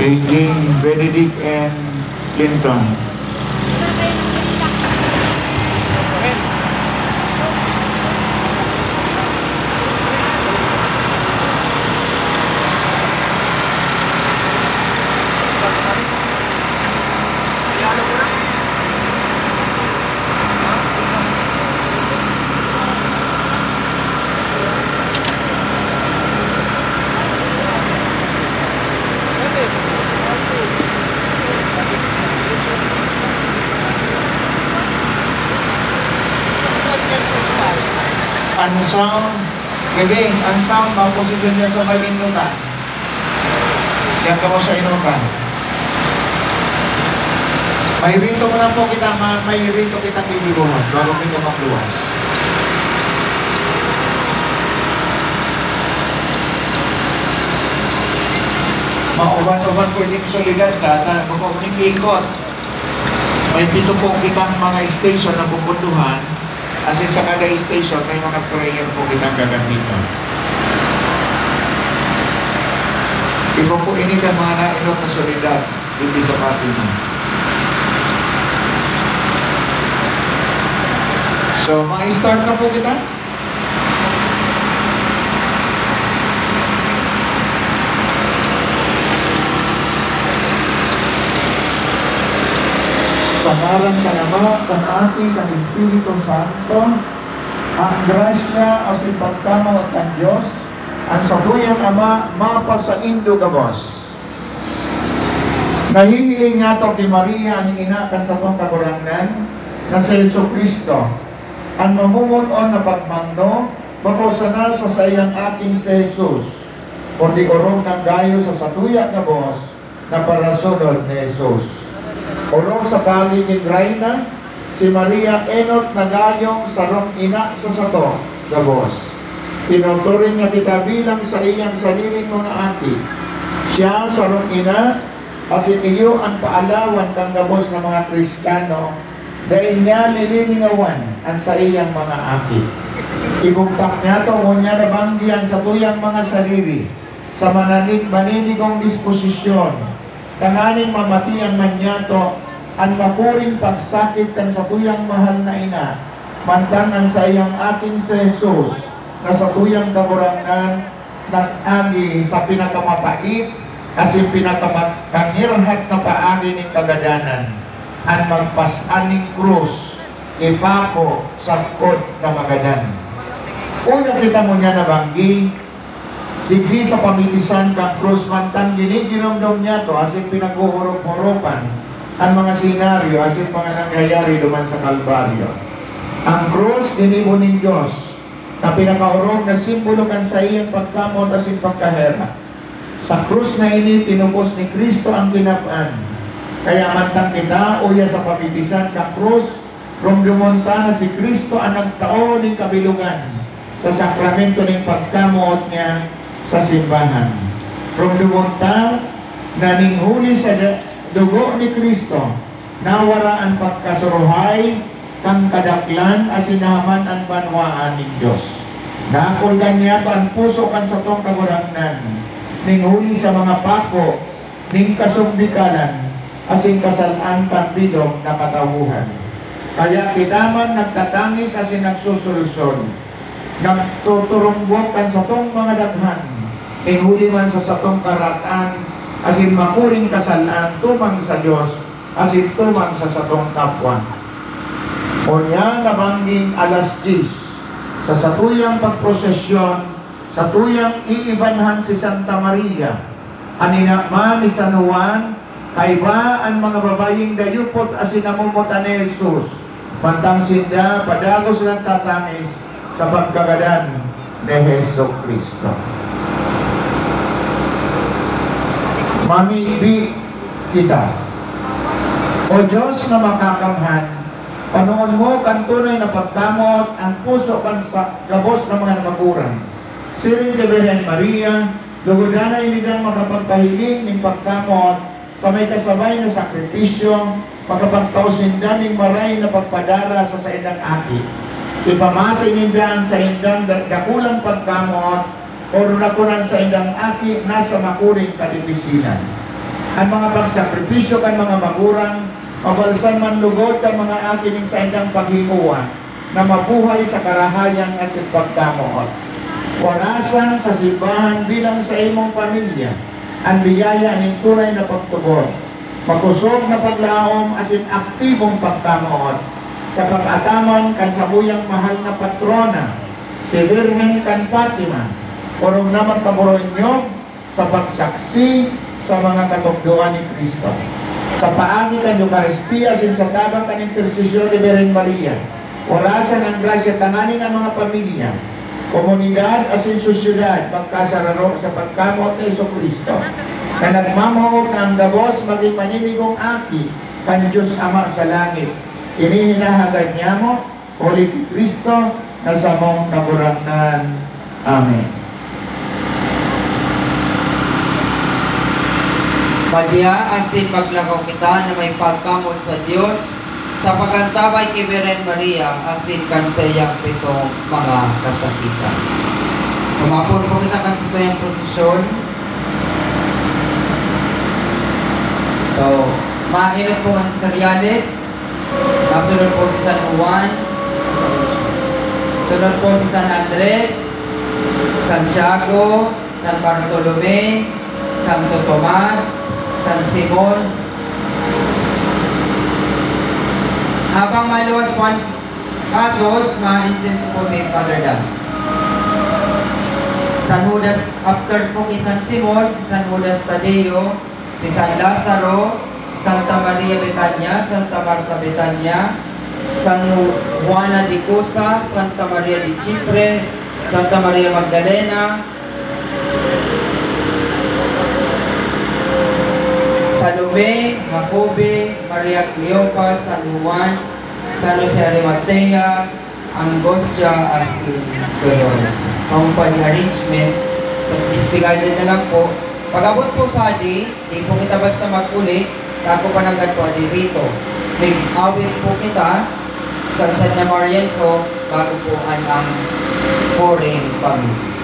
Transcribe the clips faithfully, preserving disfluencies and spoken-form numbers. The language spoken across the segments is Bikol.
Beijing, Benedict and Clinton. Ang sound, gabi, ang sound, maposisyon niya sa may inutan. Diyan kamo sa inutan. May rito muna po kita, ma-, may rito kitang bibigohan bago kita magluwas. Mauban-uban po ining syudad, tata, bako ning ikot. May pito po kitang mga station na pupunduhan. As in, sa kada station, may mga prayer po kitang gagamitan. Iba po ini kan mga nainot na syudad, hindi sa Fatima. So, ma-start na po kita. Sa ngaran kan Ama, kan Aki, kan Espiritu Santo, ang grasya asin pagkamoot kan Dios, an satuyang Ama, mapasaindo gabos. Nahihiling nyato ki Maria, an ina kan satong Kagurangnan, na si Jesu-Cristo, an mamumon-on na pagmangno, bako sana sa saiyang Aking si Jesus, kundi orog nang gayo sa satuya gabos na parasunod ni Jesus. Orog sa pagigin reyna, si Maria enot na gayong sarong ina sa sato gabos. Tinuturing niya kita bilang saiyang sariling mga aki. Siya sarong ina, asin iyo an paalawan kan gabos na mga Kristiyano, dai niya liliningawan an saiyang mga aki. Ibugtak niyato ngunyan na banggi an satuyang mga sadiri sa manani-, maninigong disposisyon, tanganing mamatian man niyato an makuring pagsakit kan satuyang mahal na ina, mantang an saiyang Aking si Jesus, na satuyang Kagurangnan, nag-agi sa pinakamapait asin pinakamagkangirhat na paagi nin kagadanan, an magpas-an nin krus, ipako sagkod na magadan. Uya kita ngunyan na banggi, digdi sa pamitisan kan krus, mantang giniginomdom niyato asin pinag-oorop-oropan an mga senaryo asin mga nangyayari duman sa Kalbaryo. Ang krus, ginibo nin Dios, na pinakaorog na simbolo kan saiyang pagkamoot asin pagkaherak. Sa krus na ini, tinubos ni Cristo ang kinab-an. Kaya mantang kita uya sa pamitisan kan krus, romdomon ta na si Cristo an nagtao nin kabilogan sa sakramento nin pagkamoot niya sa simbahan. Romdomon ta na nin huli sa da-, dugo ni Cristo, nawara an pagkasuruhay kan kadaklan asin nahaman an banwaan nin Dios. Nakuldan niyato an puso kan satong Kagurangnan, ning huli sa mga pako nin kasumbikalan asin kasal-an kan bilog na katawohan. Kaya kita man nagtatangis asin nagsusulsol, nagtuturungbok kan satong mga daghan, ning huli man sa satong karat-an asin makuring kasal-an tumang sa Dios asin tumang sa satong kapwa. Ngunyan na bangging alas dyes, sa satuyang pagprosesyon, satuyang iibanhan si Santa Maria, an ina man ni San Juan, kaiba an mga babayeng dayupot asin namomotan ni Jesus, mantang sinda padagos nagtatangis sa pagkagadan ni Jesu-Cristo. Mamibi kita. O Dios na makakamhan, panoon mo kan tunay na pagkamoot an puso kan sa gabos na mga namaguran. Siring ki Birhen Maria, lugodanay nindang makapagpahiling nin pagkamoot sa may kasabay na sakripisyo, makapagtao sinda nin maray na pagpadara sa saindang aki. Ipamati ninda an saindang da-, dakulang pagkamoot, orog na kun an saindang aki nasa makuring kadipisilan. An mga pagsakripisyo kan mga magurang mabalsan man lugod kan mga aki nin saindang paghingowa na mabuhay sa karahayan asin pagkamoot. Warasan sa simbahan bilang saimong pamilya an biyaya nin tunay na pagtubod, makosog na paglaom asin aktibong pagkamoot. Sa pag-ataman kan samuyang mahal na patrona, si Birhen kan Fatima, orog na magkaburunyog sa pagsaksi sa mga katukdoan ni Cristo. Sa paagi kan Eukaristia asin sa tabang kan intersesyon ni Birhen Maria, warasan an grasya tanganing an mga pamilya, komunidad asin sosyedad magkasararo sa pagkamoot ni Jesu-Cristo, na nagmamahog na an gabos magin maninigong aki kan Dios Ama sa langit. Ini hinahagad niamo huli ki Cristo na samong Kagurangnan. Amen. Madya asin maglakaw kita na may pagkamoot sa Dios, sa pag-antabay ki Birhen Maria asin kan saiyang pitong mga kasakitan. Sumapol po kita kan satuyang prosesyon. So, maenot po an seryales. Masunod po si San Juan, sunod po si San Andres, Santiago, San Bartolome, Santo Tomas, San Simon. Habang maluwas po an pasos, ma-insenso po si Father Dan. San Judas, after po ki San Simon, si San Judas Tadeo, si San Lazaro, Santa Maria Betania, Santa Marta Betania, San Juana de Cusa, Santa Maria de Chipre, Santa Maria Magdalena, Salome, Jacobe, Maria Cleopas, San Juan, San Jose Arimatea, Angustia asin Dolores. Sa mga arrangement, so, disregarded na lang po. Pag-abot po sa adi, di po kita basta mag-uli, bago pa nanggad po adi rito. Mag-awit po kita sa San Marienzo, bago po an ang foreign family.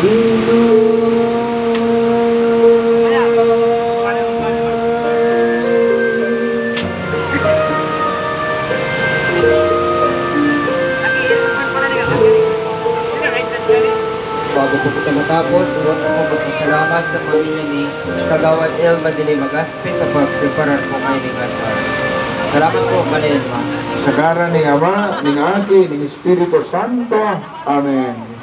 Bago po kita matapos, suwat ako magpasalamat sa pamilya ni Kagawad Elma de Lebagaspi sa pagpreparar po ngayon ng altar. Salamat po, Manay Elma. Sa ngaran ni Ama, ning Aki, ning Espiritu Santo. Amen.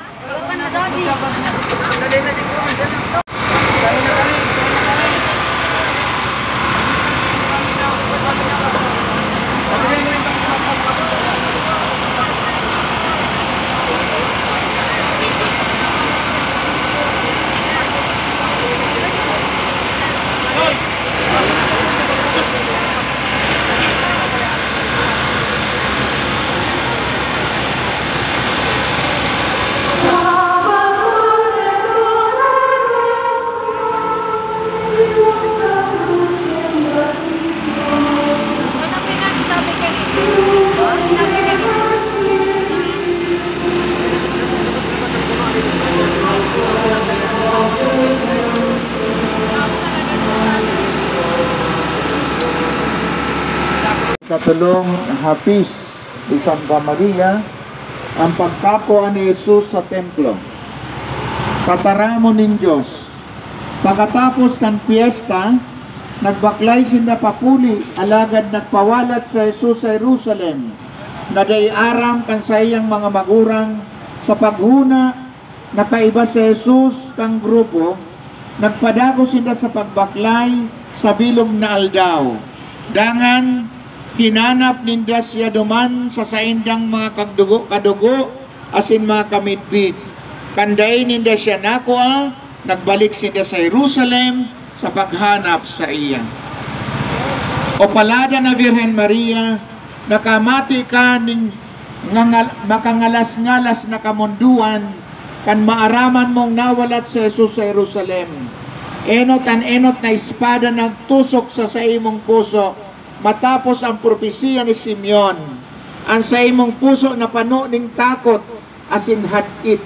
Katulong hapis ni Santa Maria ang pagpakua ni Jesus sa templo. Tataramon nin Dios. Pakatapos kan pyesta, nagbaklay sinda papuli, alagad nagpawalat si Jesus sa Jerusalem, na dai aram kan saiyang mga magurang. Sa paghona na kaiba si Jesus kan grupo, nagpadagos sinda sa pagbaklay sa bilog na aldaw. Dangan, hinanap ninda siya duman sa saindang mga kagdugo-kadugo asin mga kamidbid. Kan dai ninda siya nakua, nagbalik sinda sa Jerusalem sa paghanap saiya. O paladan na Birhen Maria, nakamati ka ning ngangal-, makangalas-ngalas na kamondoan kan maaraman mong nawalat si Jesus sa Jerusalem. Enot an enot na espada nagtusok sa saimong puso, matapos ang propesiya ni Simeon. An saimong puso napano nin takot asin had-it.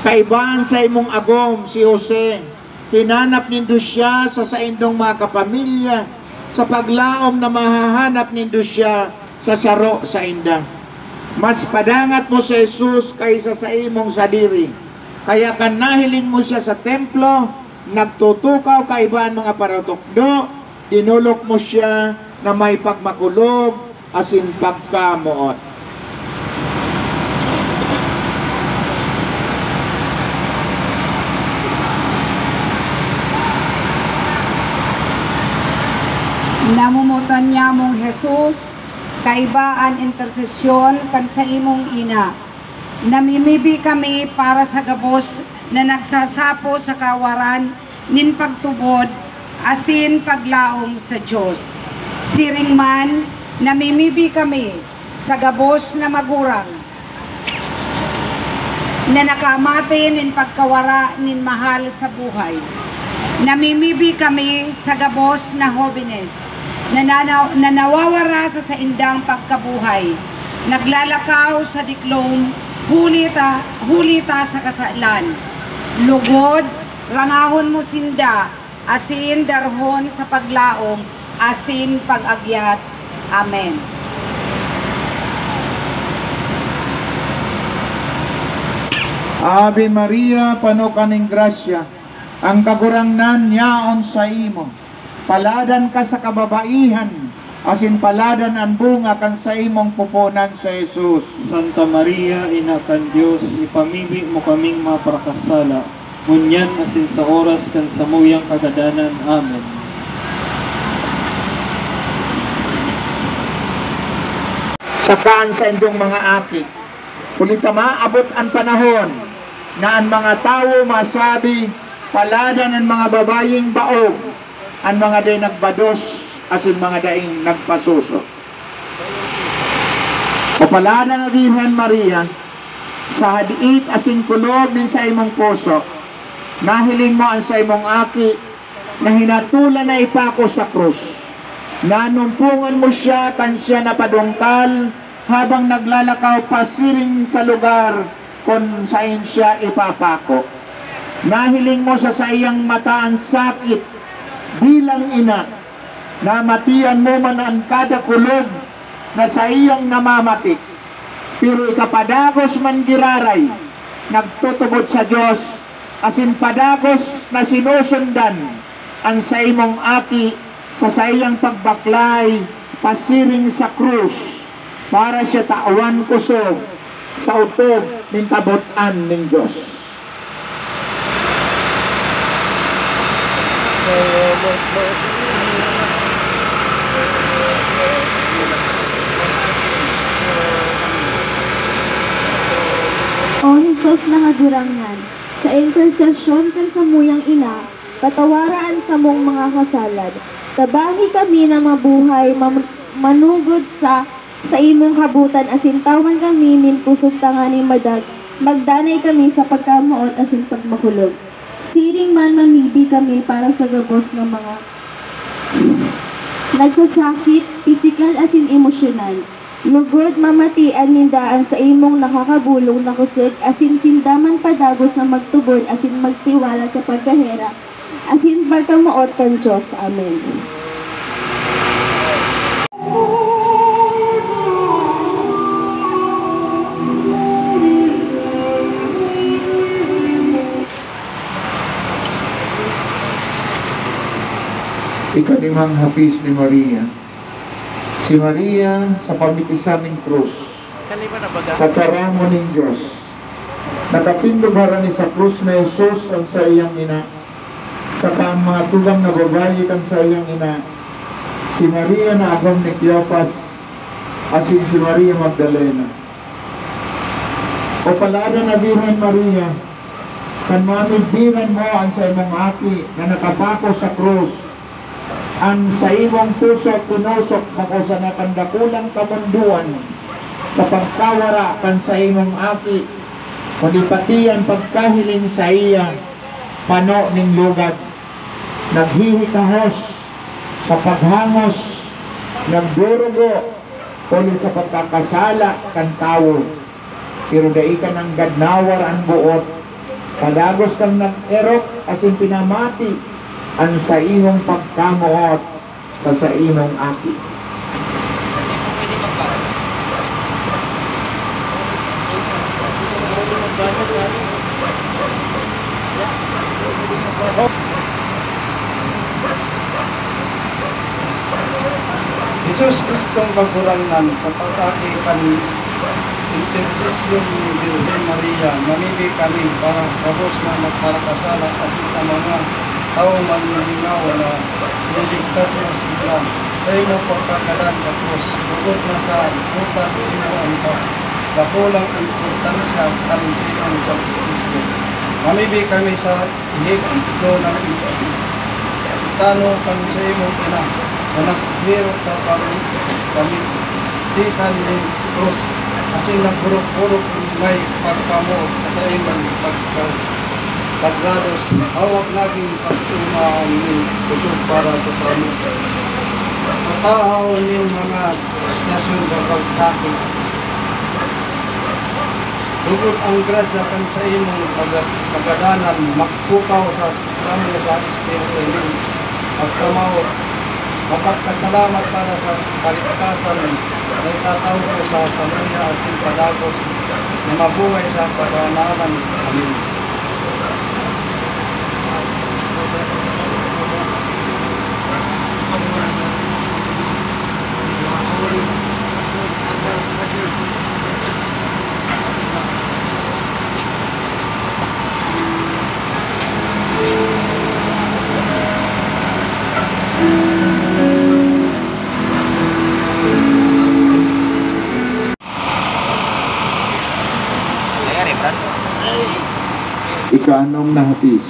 Kaiba an saimong agom, si Jose. Hinanap nindo siya sa saindong mga kapamilya, sa paglaom na mahahanap nindo siya sa saro sainda. Mas padangat mo si Jesus kaysa sa imong sadiri. Kaya kan nahiling mo siya sa templo, nagtutukaw kaiba an mga paratukdo, dinolok mo siya na may pagmakulog asin pagkamoot. Namomotan niamong Jesus, kaiba an intersesyon kan saimong ina. Namimibi kami para sa gabos na nagsasapo sa kawaran nin pagtubod asin paglaom sa Dios. Siring man, namimibi kami sa gabos na magurang na nakamate nin pagkawara nin mahal sa buhay. Namimibi kami sa gabos na hobenes na nana-, na nawawara sa saindang pagkabuhay. Naglalakaw sa diklom, huli ta, huli ta sa kasalan. Lugod, rangahon mo sinda, asin darhon sa paglaom asin pag-agyat. Amen. Ave Maria, pano ka nin grasya, ang Kagurangnan yaon saimo. Paladan ka sa kababaihan, asin paladan an bunga kan saimong puponan, si Jesus. Santa Maria, Ina kan Dios, ipamibi mo kaming mga parakasala, ngunyan asin sa oras kan samuyang kagadanan. Amen. Saka an saindong mga aki, huli ta maabot an panahon na an mga tawo masabi, "Paladan an mga babayeng baog, an mga dai nagbados asin mga daing nagpasuso." O paladan na Birhen Maria, sa had-it asin kulog nin saimong puso, nahiling mo an saimong aki na hinatolan na ipako sa krus. Nanumpongan mo siya kan siya napadungkal habang naglalakaw pasiring sa lugar kun saen siya ipapako. Nahiling mo sa saiyang mata an sakit bilang ina. Namatian mo man an kada kulog na saiyang namamati. Pero ika padagos man giraray, nagtutubod sa Dios, asin padagos na sinusundan an saimong aki sa saiyang pagbaklay pasiring sa krus, para siya tawan kosog sa otob nin kabot-an nin Dios. O Jesus na Kagurangnan, sa intersesyon kan samuyang ina, patawara an samong mga kasalan. Tabangi kami na mabuhay mam-, manugod sa saimong kabotan asin tawan kami nin pusog tanganing madag-, magdanay kami sa pagkamoot asin pagmakulog. Siring man mamibi kami para sa gabos na mga nagsasakit, pisikal asin emosyonal. Lugod mamatian ninda an saimong nakakabolong na kusog asin sinda man padagos na magtubod asin magtiwala sa pagkaherak asin pagkamoot kan Dios. Amen. Ikalimang hapis ni Maria. Si Maria sa pamitisan nin krus. Tataramon nin Dios. Nakapindog harani sa krus ni Jesus an saiyang ina, saka an mga tugang na babayi kan saiyang ina, si Maria na agom ni Cleopas, asin si Maria Magdalena. O palada na Birhen Maria, kan mamidbiran mo an saimong aki na nakapako sa krus, an saimong puso at tinosok bako sana kan dakulang kamondoan sa pagkawara kan saimong aki, kundi pati an pagkahiling saiya, pano nin lugad, naghihikahos sa paghangos, nagdurugo, huli sa pagkakasala kan tawo. Pero dai ka nanggad nawar an boot, padagos kang nag-erok asin pinamati an saimong pagkamoot sa saimong aki. Jesus Cristong Kagurangnan, sa pag-aki kan intersesyon ni Birhen Maria, mamibi kami para gabos na nagpakasala asin sa mga tawo man nalingaw na liligtas na sila saimong pagkagadan sa krus, bukod na sa buta simo an dakulang importansya kan saimong sakripisyo. Mamibi kami sa Ehipto na tano kan saimong ina, na naghirot sa pam-, pamitisan nin krus, asin nagburok-burok nin may pagkamoot sa saimong pagka-, pagdados, hawak nagin pagtumaan nin kusog para sa kamo. Sa tahaw nin mga istasyon sa pagsakit, lugod ang grasya kan saimong kaga-, kagadanan magpukaw sa samo sa espiritu nin pagkamaot, mapagpasalamat para sa kaligtasan na itatao ko sa samuya asin padagos na mabuhay sa kagananan. Amen. Nangyari, Brad? Ikaanom na hapis.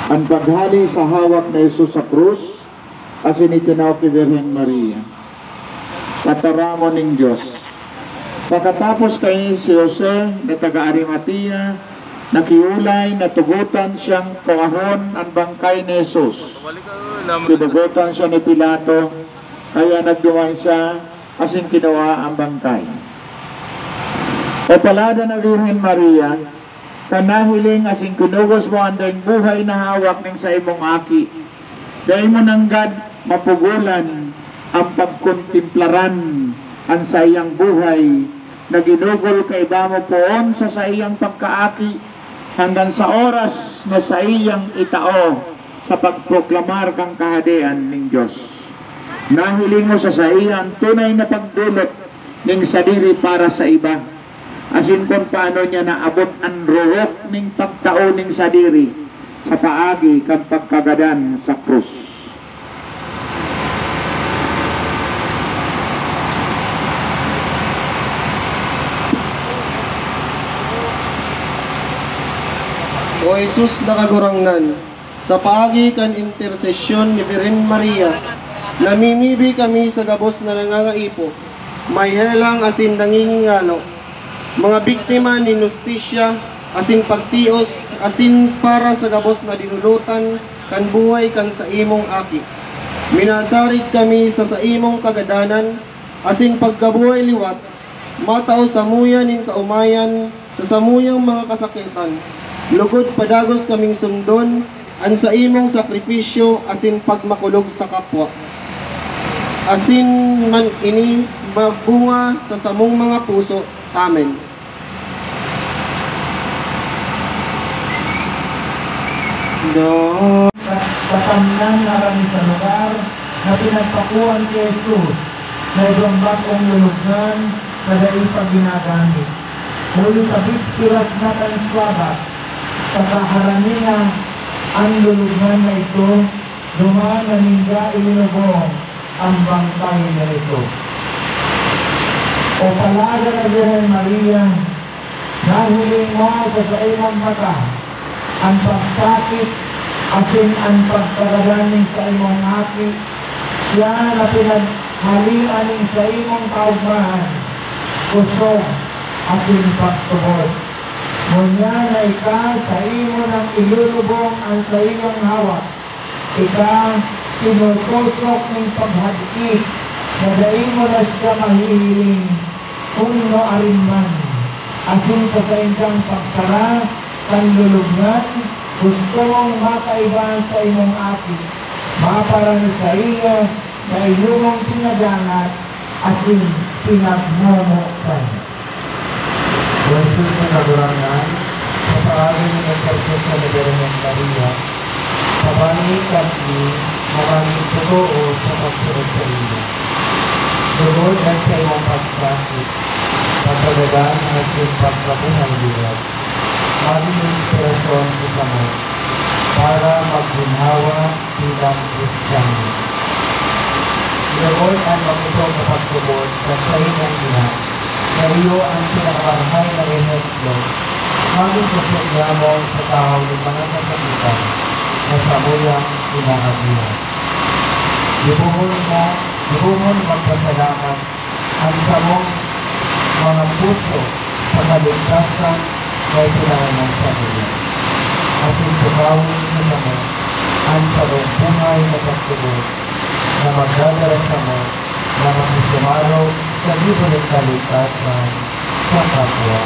An paghale sa hawak ni Jesus sa krus, asin itinao ki Birhen Maria. Tataramon nin Dios. Pakatapos kaini, si Jose na taga Arimatea, nakiolay na tugotan siyang kuahon an bangkay ni Jesus. Tinugotan siya ni Pilato, kaya nagduman siya asin kinua an bangkay. O palada na Birhen Maria, Kan nahiling asin kinugos mo an daing buhay na hawak nin saimong Aki, dai mo nanggad mapugolan an pagkontemplaran an saiyang buhay na ginugol kaiba mo poon sa saiyang pagkaaki, hanggan sa oras na saiyang itao sa pagproklamar kan Kahadean nin Dios. Nahiling mo sa saiya an tunay na pagdolok nin sadiri para sa iba, asin kun paano niya naabot an rorok nin pagtao nin sadiri sa paagi kan pagkagadan sa krus. O Jesus na Kagurangnan, sa paagi kan intersesyon ni Birhen Maria, namimibi kami sa gabos na nangangaipo, mahelang asin nangingingalo, mga biktima nin hustisya asin pagtios, asin para sa gabos na dinulotan kan buhay kan saimong Aki. Minasarig kami sa saimong kagadanan asin pagkabuhay liwat, matao samuya nin kaomayan sa samuyang mga kasakitan, logod padagos kaming sundon an saimong sakripisyo asin pagmakulog sa kapwa, asin man ini magbunga sa samong mga puso. Amen. Lord. Katamnan na kami sa lugar na pinagpakuan ki Jesus na igwang bakong lulubngan na dai pa ginagamit. Huli ta bisperas na kan Sabat, saka harani na an lulubngan na idto, duman na ninda ilinubong an bangkay ni Jesus. O Palaga na Birhen Maria, nahiling mo sa saimong mata an pagsakit asin an pagkagadan nin saimong Aki, siya na pinaghalean nin saimong kaogmahan, kosog asin pagtubod. Ngunyan na ika, saimo nang ilulubong an saiyang hawak. Ika, tinutosok nin paghad-i na dai mo na siya mahihiling kun nuarin man, asin sa saindang pagtara kan lulubngan, gusto mong makaiba an saimong aki, maparan saiya na iyo mong pinadangat asin pinagmomotan. O Jesus na Kagurangnan, sa paagi nin intersesyon ni Birhen Maria, pabangi kami na magin totoo sa pagsunod saimo. Lugod an saimong pagsakit, pagkagadan asin pagkabuhay liwat magin inspirasyon sa kamo para magginhawa bilang Kristiyano. Lugod an makosog na pagtubod sa saimong ina, na iyo an pinakamarhay na ehemplo, magin kosog niamo sa tahaw nin mga kasakitan na samuyang inaagihan. Gibohon mo, gibohon magpasalamat an samong mga puso sa kaligtasan na ipinahinan sa Dios. Asin tukawi nindo kamo an sarong buhay na pagtubod na magdadara samo na makisumarog sa libo nin kaligtasan sa kapwa.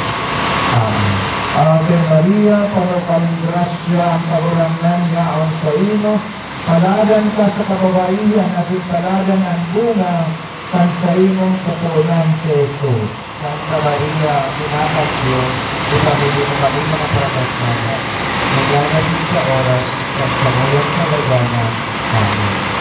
Amen. Ave Maria, puno ka nin grasya, ang Kagurangnan yaon saimo. Paladan ka sa kababaihan, asin paladan an bunga kan saimong kapoonan, si Jesus. Santa Maria, Ina kan Dios, ipamibi mo kami mga paratasnana, ngaya asin sa oras kan samuyang kagadanan. Amen.